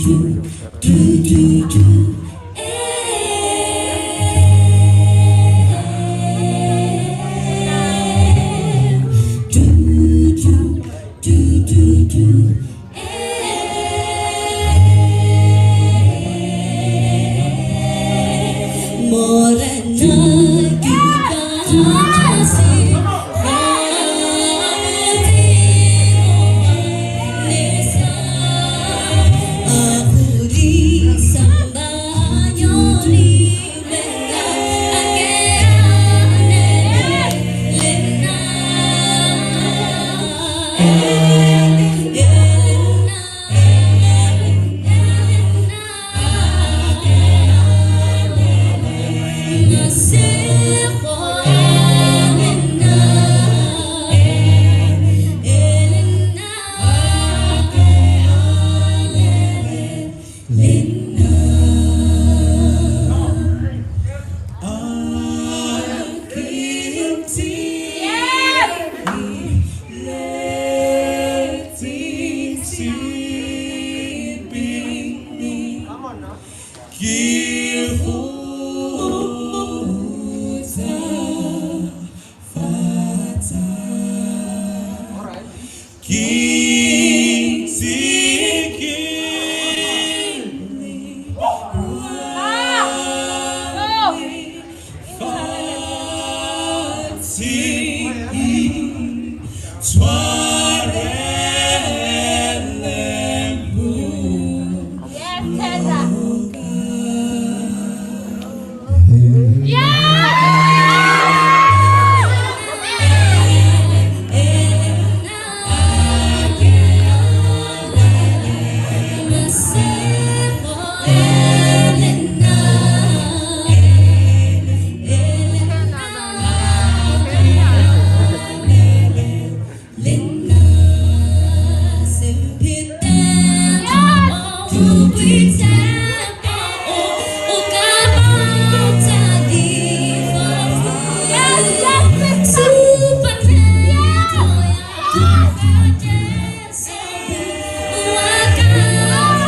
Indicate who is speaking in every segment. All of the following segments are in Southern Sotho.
Speaker 1: do do do do. Do do do do do. Morena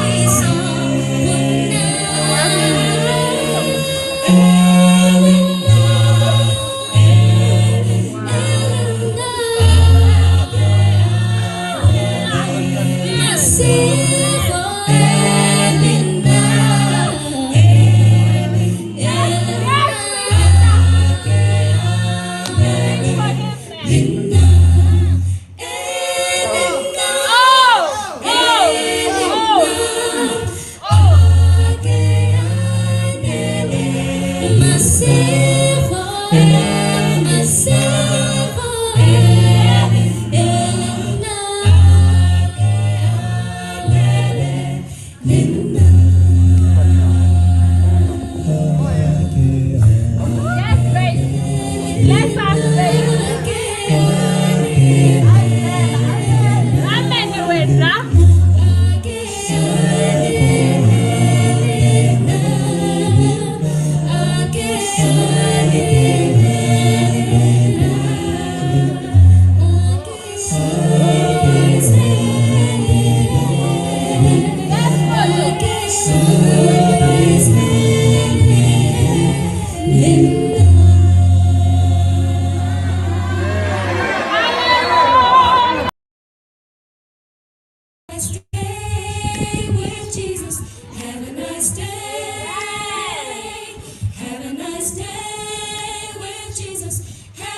Speaker 2: Have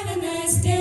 Speaker 2: a nice day.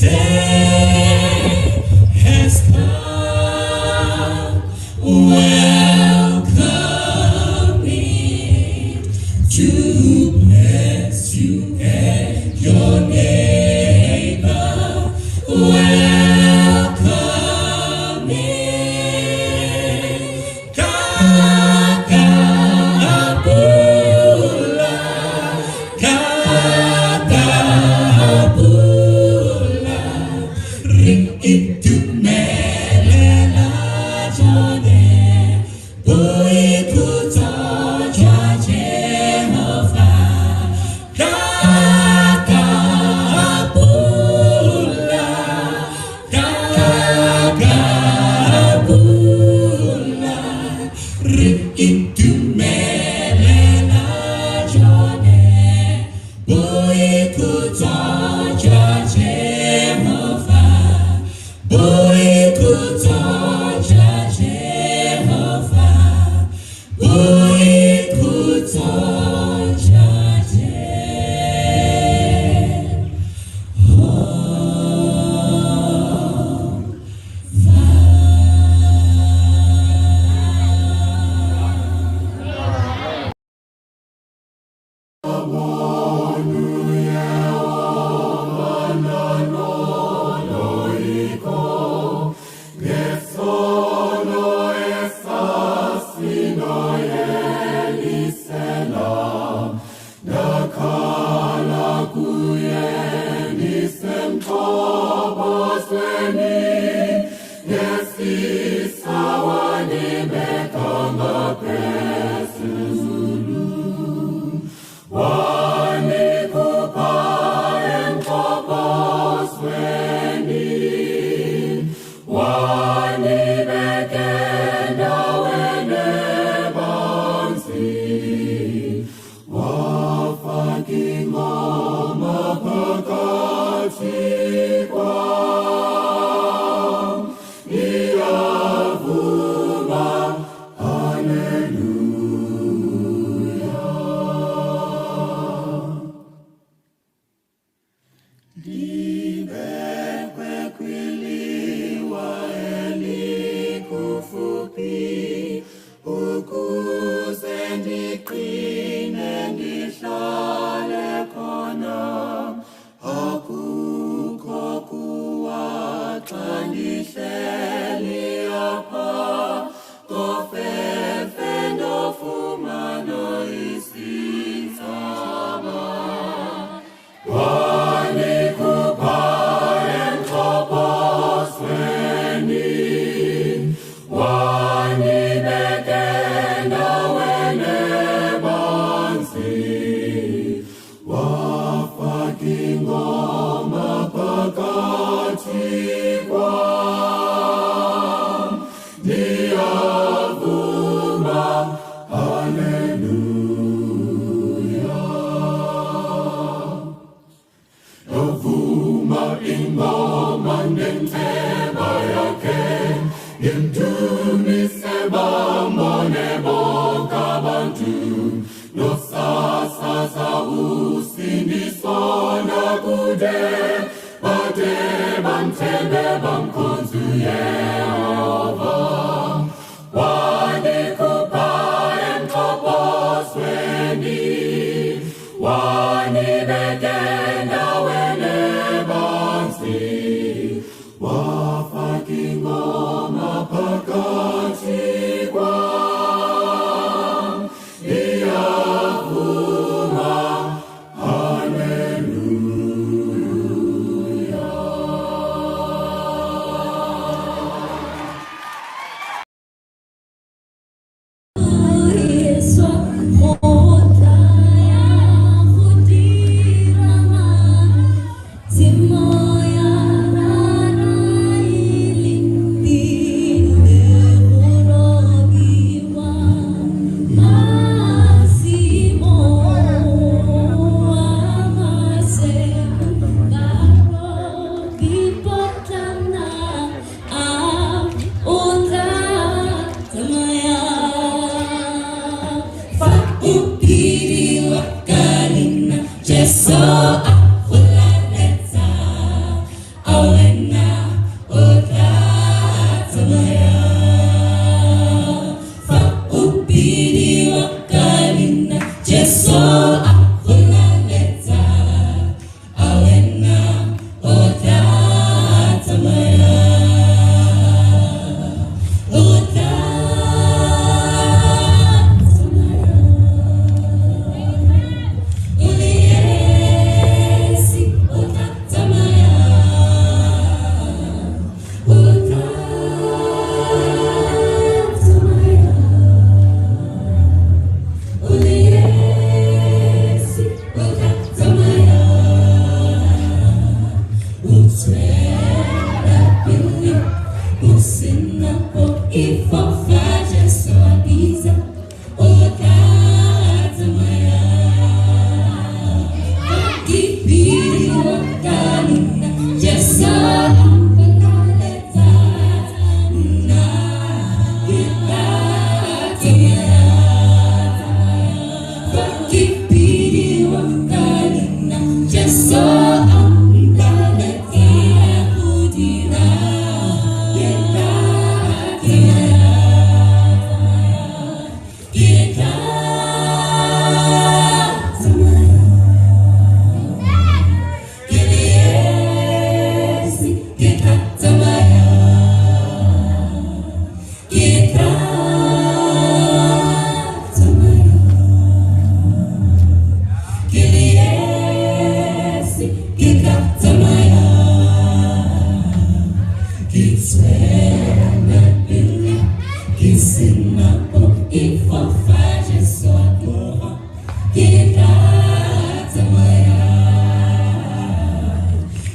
Speaker 1: day has come. Welcome it to bless you and your neighbor. Welcome it. Kakabula, kakabula, re itumelela jone, boikhutso jwa Jehova. Kakabula, kakabula, re itumelela jone, boikhutso jwa Jehova. Boikhutso jwa Jehova. Boikhutso jwa Jehova. Tswela pele ho se nako e fofa, Jesu a bitsa, o tla tsamaya. Ke bidiwa ka leina, Jesu a mpelaletsa, nna ke tla tsamaya. Fa ke bidiwa ka leina, Jesu a ntaletsa go dira, ke tla tsamaya. Ke tla tsamaya. Ke le esi, ke tla tsamaya. Ke tla tsamaya. Ke le esi, ke tla tsamaya. Ke tswela pele, ke se nako e fofa, Jesu a tloga, ke tla tsamaya.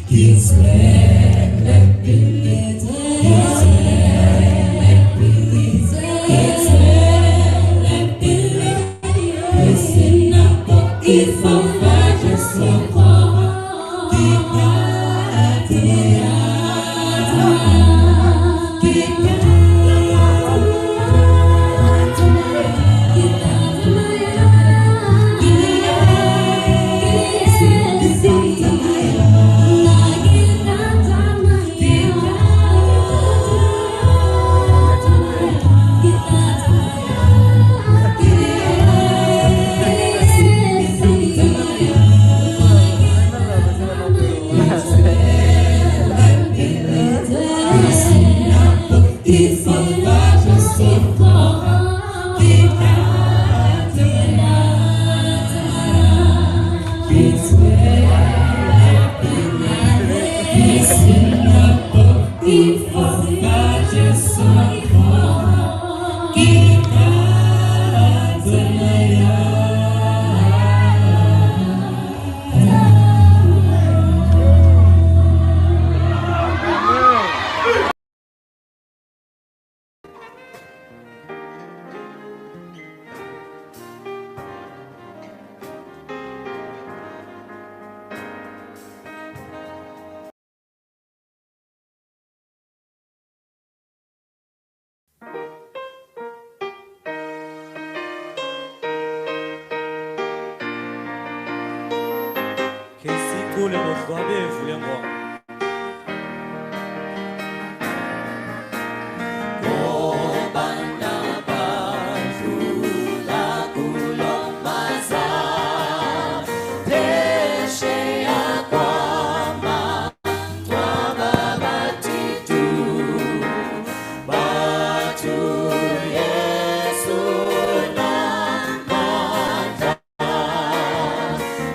Speaker 1: Ke tswela pele, ke tswela pele, ke tswela pele, ke se nako e fofa, Jesu a tloga, ke tla tsamaya. Ke tla tsamaya. Ke tla tsamaya. Ke le esi, ke tla tsamaya. Ke tla tsamaya. Ke tla tsamaya. Ke tla tsamaya. Ke le esi, ke tla tsamaya. Ke tswela pele, ke se nako e fofa, Jesu a tloga, ke tla tsamaya. Ke tswela pele, ke se nako e fofa, Jesu a tloga, ke tla tsamaya.
Speaker 2: Khe sicule ngodlwabevu le ngoma.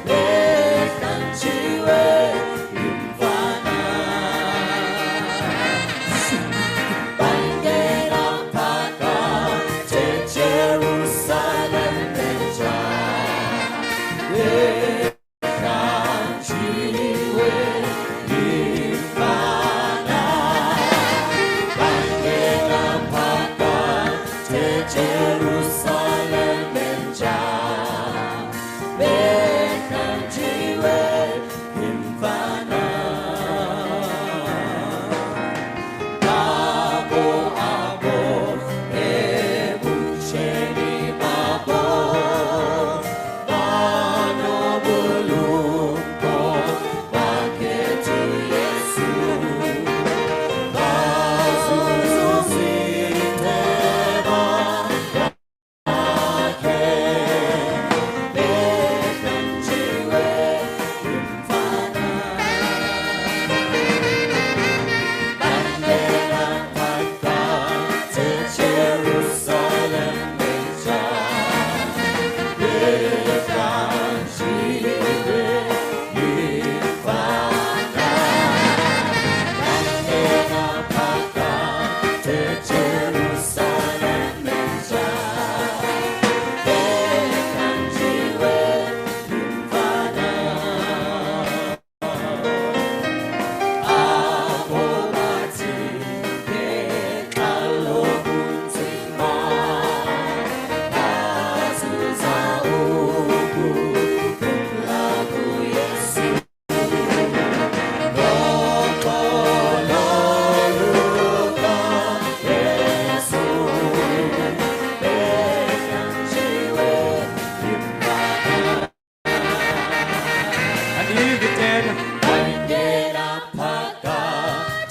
Speaker 1: Behlanjiwe.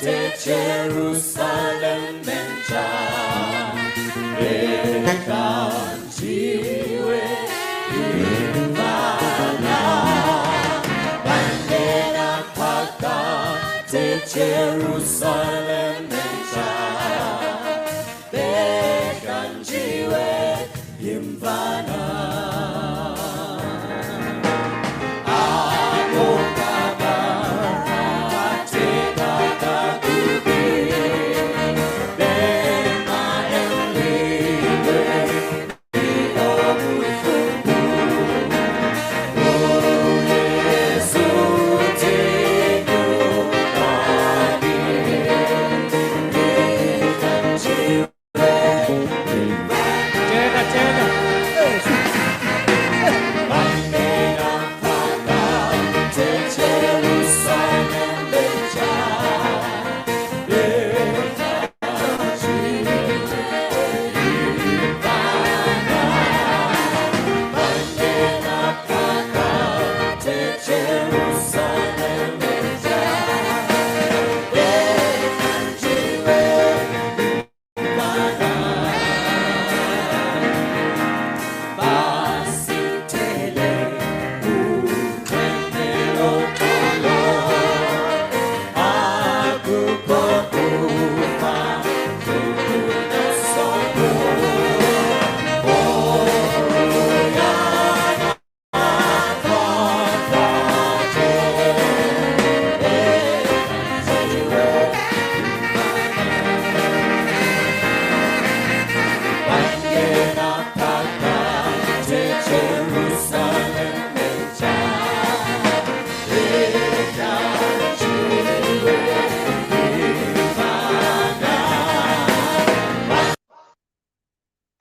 Speaker 2: Jerusalem entsha ehlanjiwe imvana bangena phakathi Jerusalem entsha behlanjiwe imvana. Tena tena.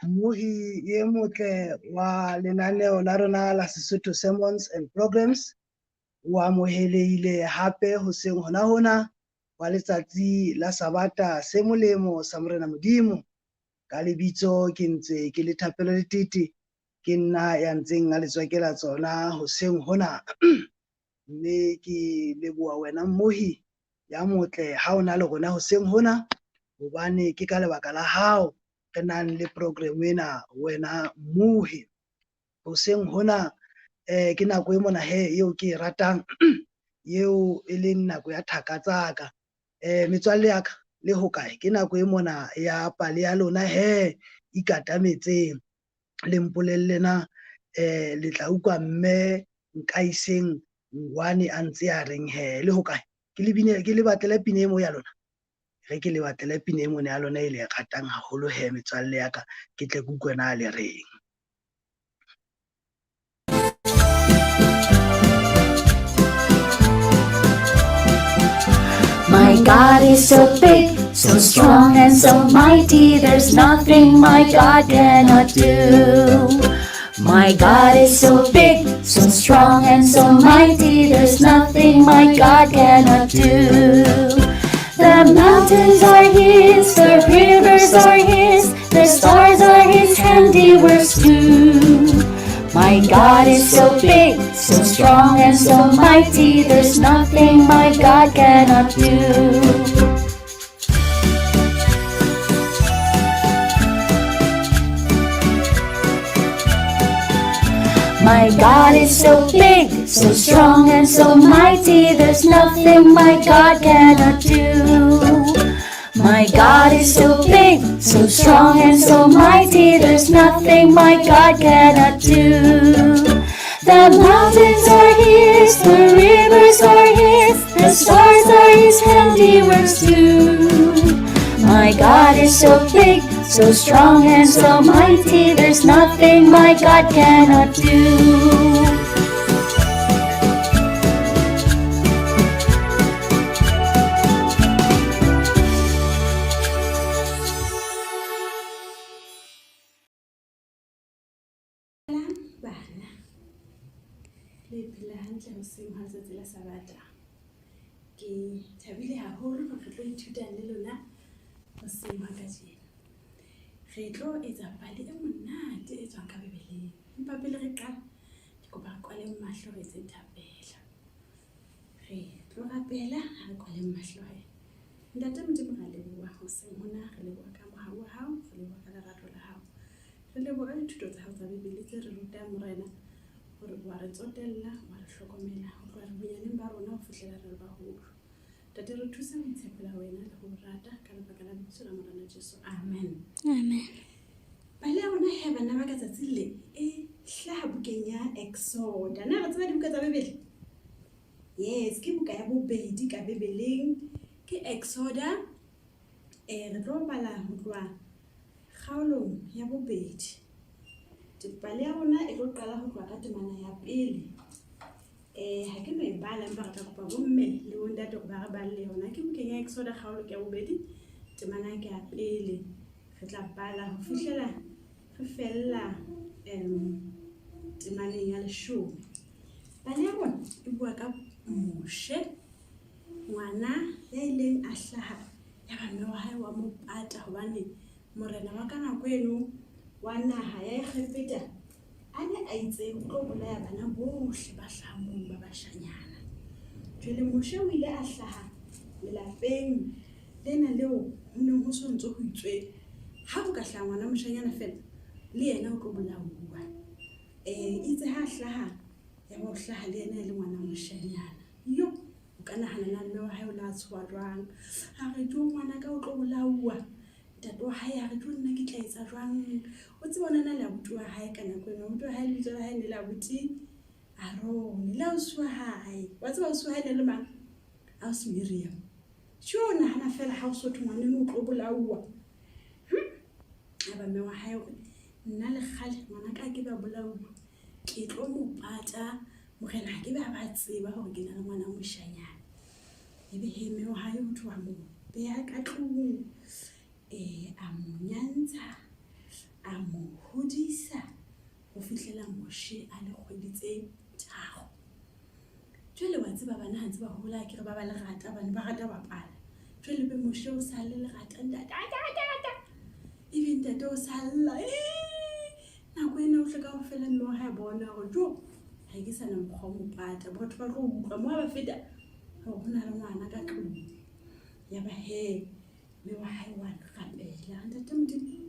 Speaker 3: Mmohi e motle wa lenaneo la rona la Sesotho Sermons and Programs o amohelehile hape hoseng hona hona wa letsatsi la Sabata se molemo sa Morena Modimo. Ka lebitso ke ntse ke le Thapelo Letete, ke nna ya ntseng a le tswakela tsona hoseng hona. Mme ke leboha wena mmohi ya motle ha o na le rona hoseng hona, hobane ke ka lebaka la hao re nang le program ena wena mmohi. Hoseng hona ke nako e mona he eo ke e ratang, eo e leng nako ya thaka tsaka. Metswalle ya ka le hokae? Ke nako e mona ya pale ya lona he ikatametseng. Le mpolelle na le tla utlwa mme Nkaiseng Ngwane a ntse a reng he le hokae? Ke le bine, ke le batlele pina e mo ya lona. Re ke le batlele pina e mona ya lona e le ratang haholo he metswalle ya ka, ke tle ke utlwe na le reng.
Speaker 1: My God is so big, so strong and so mighty, there's nothing my God cannot do. My God is so big, so strong and so mighty, there's nothing my God cannot do. The mountains are His, the rivers are His, the stars are His handiworks too. My God is so big, so strong and so mighty, there's nothing my God cannot do. My God is so big, so strong and so mighty, there's nothing my God cannot do. My God is so big, so strong and so mighty, there's nothing my God cannot do. The mountains are His, the rivers are His, the stars are His handiworks too. My God is so big, so strong and so mighty, there's nothing my God cannot do.
Speaker 4: Bana le phela hantle hoseng ha letsatsi la Sabata. Ke thabile haholo hore re tlo ithuta le lona hoseng ha kajeno. Re tlo etsa pale e monate e tswang ka Bibeleng. Empa pele re qala, ke kopa re kwaleng mahlo re etse thapelo. Re tlo rapela ha re kwaleng mahlo he. Ntate Modimo, ra leboha hoseng hona, re leboha ka mohau wa hao, re leboha ka lerato la hao. Re leboha ka dithuto tsa hao tsa Bibele tse re rutang Morena hore wa re tsotella, wa re hlokomela ho tloha re bonyaneng ba rona ho fihlela re le baholo. Ntate, re thuse ho itshepela wena le ho o rata ka lebaka la lebitso la Morena Jesu. Amen.
Speaker 5: Amen.
Speaker 4: Pale ya rona he bana ba ka tsatsi le e hlaha bukeng ya Exoda. Na re tseba dibuka tsa Bibele? Yes, ke buka ya bobedi ka Bibeleng ke Exoda. Re tlo bala ho tloha kgaolong ya bobedi. Pale ya rona e tlo qala ho tloha ka temana ya pele. Ha ke no e bala empa re tla kopa bomme le bontate hore ba re balle yona. Ke bukeng ya Exoda kgaolo ke ya bobedi, temana ke ya pele. Re tla bala ho fihlela re fella temaneng ya leshome. Pale ya rona e bua ka Moshe, ngwana ya ileng a hlaha ya ba mme wa hae wa mo pata hobane morena wa ka nako eno wa naha ya Egepeta a ne a itse o tlo bolaya bana bohle ba hlahang mono ba bashanyana. Jwale Moshe o ile a hlaha lelapeng lena leo ho neng ho so ntse ho itswe ha ho ka hlaha ngwana moshanyana feela le yena o tlo bolauwa. Itse ha a hlaha ya ba o hlaha le yena e le ngwana moshanyana. Yo, o ka nahana na mme wa hae o la tshoha jwang. A re jo ngwana ka o tlo bolauwa. Ntate wa hae a re jo nna ke tla etsa jwang. O tseba o na le abuti wa hae ka nako eno. Abuti wa hae lebitso la hae ne le abuti Arone. Le ausi wa hae. Wa tseba ausi wa hae ne le mang? Ausi Miriam. Jo nahana feela ha o so thwe ngwaneno o tlo bolauwa. A ba mme wa hae o re nna le kgale ngwana ka ke ba bolauwa. Ke tlo mo pata morena ha ke ba ba tseba hore ke na le ngwana moshanyana. Ebe he mme wa hae ho thwe wa mo beha ka tlung. A mo nyantsha, a mo hodisa ho fihlela Moshe a le kgwedi tse tharo. Jwale wa tseba bana ha ntse ba hola ke re ba ba lerata bana ba rata bapala. Jwale be Moshe o sa le lerata ntate ata. Ebe ntate o sa lla. Nako ena o hle kaofela mme wa hae bona hore jo ha ke sana mokgwa o mo pata. Batho ba tlo utlwa mo ha ba feta hore ho na le ngwana ka tlung. Ya ba he mme wa hae wa rapela. Ntate Modimo,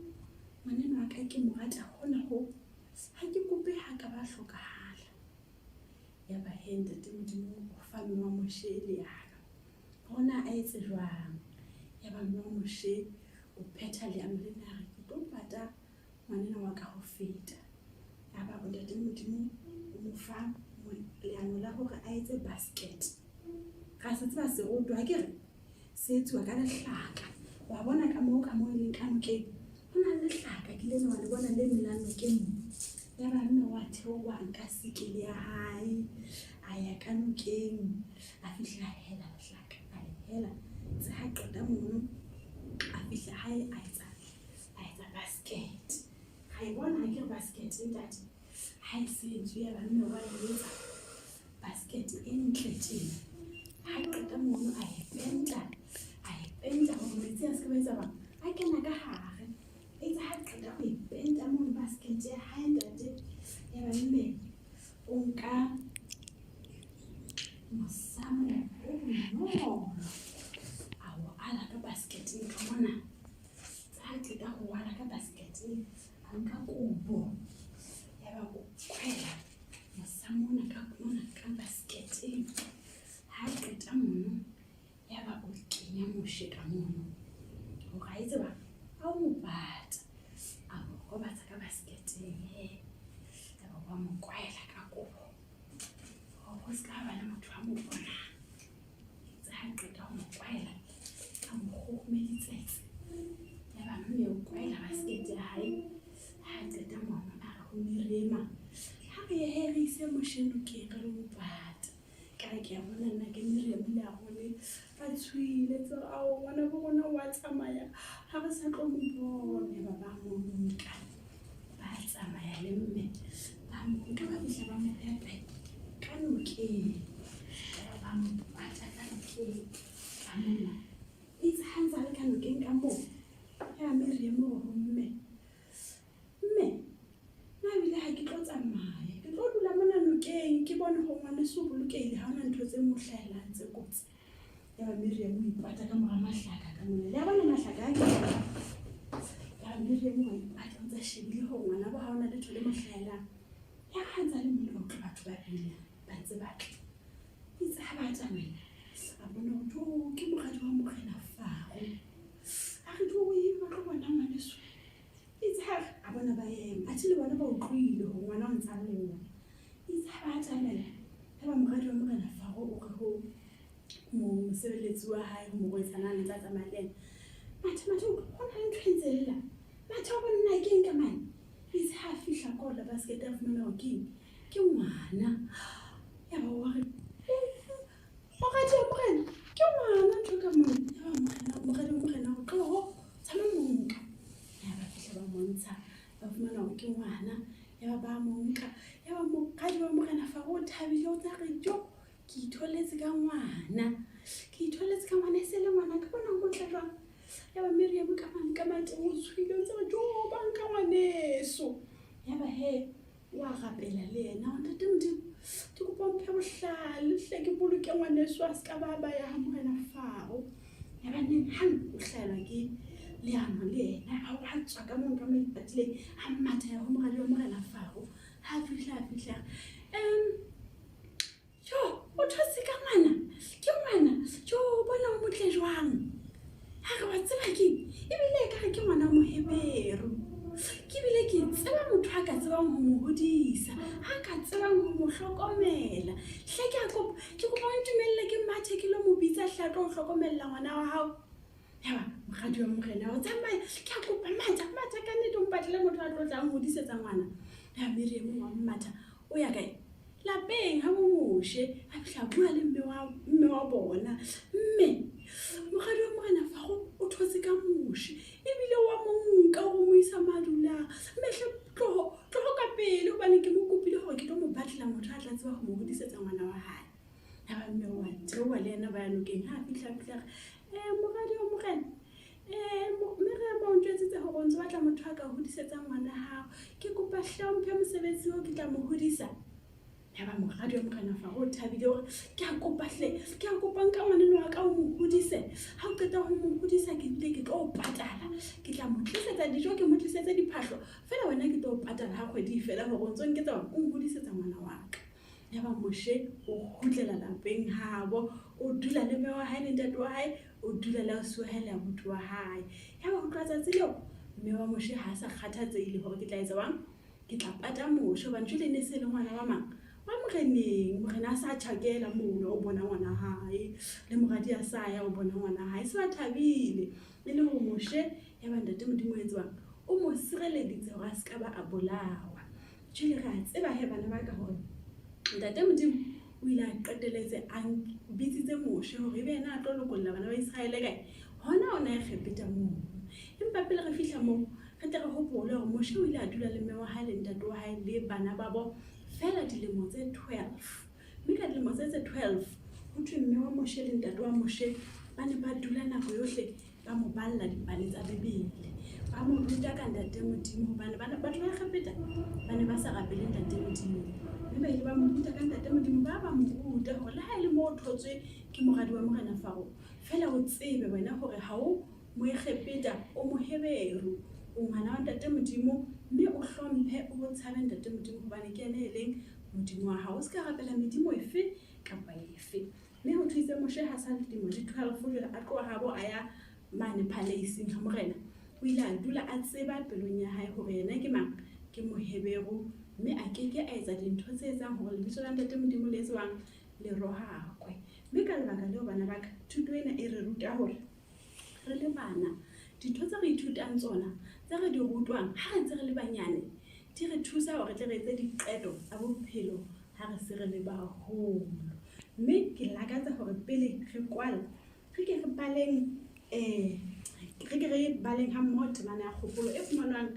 Speaker 4: ngwaneno wa ka ke mo rata hona ho. Ha ke kope ha ka ba hlokahala. Ya ba he ntate Modimo o fa mme wa Moshe leano. Hona a etse jwang? Ya ba mme wa Moshe o phetha leano lena a re ke tlo pata ngwaneno wa ka ho feta. Ya ba ntate Modimo o mo fa leano la hore a etse basket. Ra se tseba seroto ha ke re se etsuwa ka lehlaka. Wa bona ka moo ka moo e leng ka nokeng. Ho na le lehlaka ke lena wa le bona le melang nokeng mo. Ya ba mme wa theoha nka sekele ya hae a ya ka nokeng a fihla a hela lehlaka a le hela. Tse ha qeta mono a fihla hae a etsa basket. Ra e bona ha ke re basket ntate. Ha e se entswe ya ba mme wa e etsa basket e ntle tjena. Ha qeta mono a e penta hore metsi a se ke ba etsa bang a kena ka hare. Itse ha qeta ho e penta mono basket ya hae ntate ya ba mme o nka mosamo o bonolo a o ala ka basketeng ka mona. Tse ha qeta ho ala ka basketeng a nka kobo ya ba o kwela mosamo ona ka mona ka basketeng. Ha qeta mono ya ba o kenya Moshe ka mono hore a etse bang a o mo pata a mo robatsa ka basketeng he. Ya ba wa mo kwaela ka kobo hore ho se ka ba le motho a mo bonang. Itse ha qeta ho mo kwaela a mo kgurumeditsetse. Ya ba mme o kwaela basket ya hae. Ha qeta mono a re ho Miriam ha re ye he re ise Moshe nokeng re lo mo pata. Ka re ke a bona nna ke Miriam le Arone ba tshohile tse re ao ngwana bo rona wa tsamaya ha re sa tlo mo bona. Ba ba mo nka ba tsamaya le mme ba mo nka ba fihla ba mo beha kae ka nokeng. Ya ba mo pata ka nokeng ka mona. Itse ha ntse a le ka nokeng ka moo ya Miriam o re ho mme, mme nna ebile ha ke tlo tsamaya ke tlo dula mona nokeng ke bone hore ngwaneso o bolokehile ha hona ntho tse mo hlahelang tse kotsi. Yaba Miriam o ipata ka mora mahlaka ka mona. Le a bona mahlaka a ke? Yaba Miriam wa ipata o ntse a shebile hore ngwana bo ha ona letho le mo hlahelang. Ya ha ntse a le mona ba utlwa batho ba bina ba ntse ba tla. Itse ha ba atamela a bona hore jo ke moradi wa morena Faro. A re jo ba tlo bona ngwaneso. Itse ha a bona ba ema athe le bona ba utlwile hore ngwana o ntse a lla. Itse ha ba atamela yaba moradi wa morena Faro o re ho mosebeletsi wa hae ho morwetsana a ntse a tsamaya le ena. Mathe mathe ho na le ntho e ntse lla. Mathe wa bona na ke eng ka mane? Itse ha a fihla ko la basket a fumana hore ke eng? Ke ngwana. Yaba wa re moradi wa morena ke ngwana ntho ka mona. Yaba morena moradi wa morena o tloho tshama monka. Yaba fihla ba montsha ba fumana hore ke ngwana. Yaba ba monka. Yaba moradi wa morena Faro o thabile o tsa re jo ke itholetse ka ngwana. Ke itholetse ka ngwana e se le ngwana ka bona o motle jwang. Yaba Miriam ka mane ka mateng o tshohile o ntse re jo ba nka ngwaneso. Yaba he wa rapela le yena wa ntate Modimo ke kopa o mphe bohlale hle ke boloke ngwaneso a se ka ba ba ya ha morena Faro. Yaba neng hang o hlahelwa ke leano le yena a wa tswa ka mong ka mo ipatileng a matha ya ho moradi wa morena Faro. Ha a fihla a fihla Jo, o thotse ka ngwana, ke ngwana. Jo, bona o motle jwang. Ha re wa tseba keng? Ebile e kare ke ngwana wa Moheberu. Ke bile ke tseba motho a ka tsebang ho mo hodisa, a ka tsebang ho mo hlokomela. Hle ke a kopa, ke kopa o ntumelle ke mathe ke lo mo bitsa hle a tlo o hlokomella ngwana wa hao. Yaba moradi wa morena o tsamaya, ke a kopa matha, matha ka nnete o mpatlele motho a tlo tlang hodisetsa ngwana. Ya Miriam wa mmatha, o ya kae? Lapeng ha bo Moshe a fihla bua le mme wa bona. Mme moradi wa morena Faro o thotse ka Moshe ebile wa mo nka o mo isa madulang. Mme hle tloho tloho ka pele hobane ke mo kopile hore ke tlo mo batlela motho a tla tseba ho mo hodisetsa ngwana wa hae. Yaba mme wa theoha le yena ba ya nokeng. Ha a fihla a fihla re moradi wa morena Miriam o ntjwetsitse hore o ntso batla motho a ka hodisetsang ngwana hao. Ke kopa hle o mphe mosebetsi oo ke tla mo hodisa. Yaba moradi wa morena Faro o thabile hore ke a kopa hle, ke a kopa nka ngwaneno wa ka o mo hodise. Ha o qeta ho mo hodisa ke bile ke tlo o patala. Ke tla mo tlisetsa dijo, ke mo tlisetse diphahlo. Feela wena ke tlo o patala ha kgwedi e fela hore o ntso nketsa o nhodisetsa ngwana wa ka. Yaba Moshe o kgutlela lapeng habo, o dula le mme wa hae le ntate wa hae, o dula le ausi wa hae le abuti wa hae. Yaba ho tloha tsatsi leo, mme wa Moshe ha a sa kgathatsehile hore ke tla etsa jwang, ke tla pata Moshe hobane jwale e ne se le ngwana wa mang? Wa moreneng. Morena a sa tjhakela mono o bona ngwana hae, le moradi a sa ya o bona ngwana hae. Se ba thabile e le hore Moshe yaba ntate Modimo o etswang, o mo sireleditse hore a se ka ba a bolawa. Jwale re a tseba he bana ba ka hore ntate Modimo o ile a qeteletse a bitsitse Moshe hore ebe yena a tlo lokolla bana ba Iseraele kae? Hona ona Egepeta moo. Empa pele re fihla moo, re tle re hopole hore Moshe o ile a dula le mme wa hae le ntate wa hae le bana babo feela dilemo tse 12. Mme ka dilemo tse tse 12, ho thwe mme wa Moshe le ntate wa Moshe ba ne ba dula nako yohle ba mo balla dipale tsa Bibele, ba mo ruta ka Ntate Modimo hobane batho ba Egepeta ba ne ba sa rapele Ntate Modimo. Mme ba ile ba mo ruta ka Ntate Modimo, ba ba mo ruta hore le ha e le mo o thotswe ke moradi wa morena Faro, feela o tsebe wena hore ha o Moegepeta, o Moheberu, o ngwana wa Ntate Modimo, mme o hlomphe o tshabe Ntate Modimo hobane ke yena e leng Modimo wa hao. O se ka rapela medimo efe kapa efe. Mme ho thusitse Moshe ha sa le dilemo di 12 jwale a tloha habo a ya mane paleising ha morena. O ile a dula a tseba pelong ya hae hore yena ke mang, ke Moheberu, mme a ke ke a etsa dintho tse etsang hore lebitso la Ntate Modimo le etswang le rohakwe. Mme ka lebaka leo bana ba ka, thuto ena e re ruta hore re le bana, dintho tse re ithutang tsona, tse re di rutwang ha re ntse re le banyane, di re thusa hore re tle re etse diqeto tsa bophelo ha re se re le baholo. Mme ke lakatsa hore pele re kwala, re ke re baleng re ke re baleng ha mmoho temana ya kgopolo e fumanwang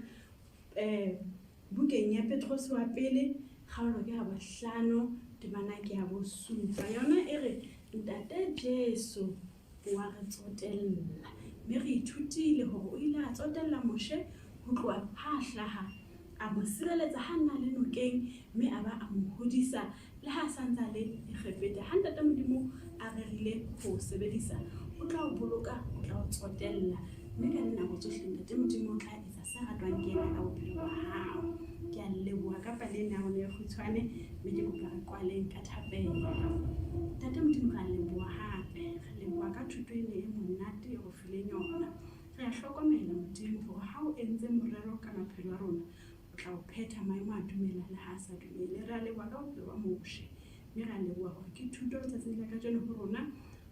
Speaker 4: bukeng ya Petrose wa pele, kgaolo ke ya bohlano, temana ke ya bosupa. Yona e re, Ntate Jesu o a re tsotella. Mme re ithutile hore o ile a tsotella Moshe ho tloha ha a hlaha, a mo sireletsa ha nna le nokeng, mme a ba a mo hodisa le ha a sa ntse a le Egepeta. Ha Ntate Modimo a rerile ho o sebedisa, o tla o boloka, o tla o tsotella. Mme ka dinako tsohle Ntate Modimo o tla etsa se ratwang ke yena ka bophelo ba hao. Ke a leboha ka pale ena ya rona e kgutshwane, mme ke kopa re kwaleng ka thapelo. Ntate Modimo, re a leboha hape. Re leboha ka thuto ena e monate e re fileng yona. Re a hlokomela Modimo hore ha o entse morero ka maphelo a rona, o tla o phetha maemo a dumela le ha a sa dumele. Re a leboha ka bophelo ba Moshe, mme re a leboha hore ke thuto letsatsing la kajeno ho rona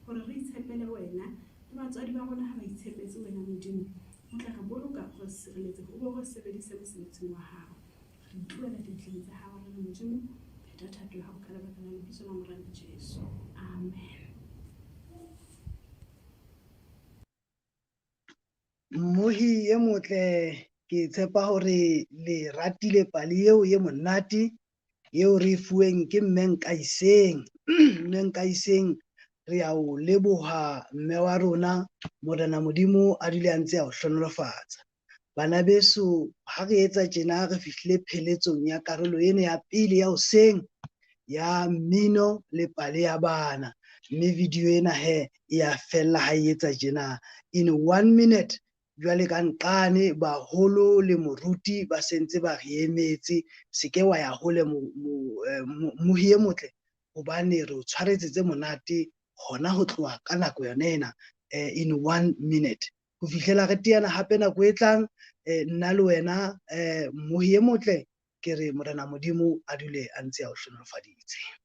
Speaker 4: hore re itshepele wena le batswadi ba rona ha ba itshepetse wena Modimo. O tla re boloka, o re sireletse, o bo re sebedise mosebetsing wa hao. Re itlohela diatleng tsa hao, re re Modimo, phetha thato ya hao ka lebaka la lebitso la Morena Jesu. Amen.
Speaker 3: Mmohi e motle, ke tshepa hore le ratile pale eo e monate eo re e fuweng ke mme Nkaiseng. Mme Nkaiseng, re a o leboha mme wa rona, Morena Modimo a dule a ntse a o hlohonolofatsa. Bana beso, ha re etsa tjena re fihlile pheletsong ya karolo ena ya pele ya hoseng ya mmino le pale ya bana. Mme video ena he e ya fella ha e etsa tjena in 1 minute. Jwale ka nqane baholo le moruti ba sentse ba re emetse, se ke wa ya hole mohi e motle, hobane re o tshwaretse tse monate hona ho tloha ka nako yona ena, in 1 minute. Ho fihlela re teana hape nako e tlang, nna le wena, mohi e motle, ke re Morena Modimo a dule a ntse a o hlohonolofaditse.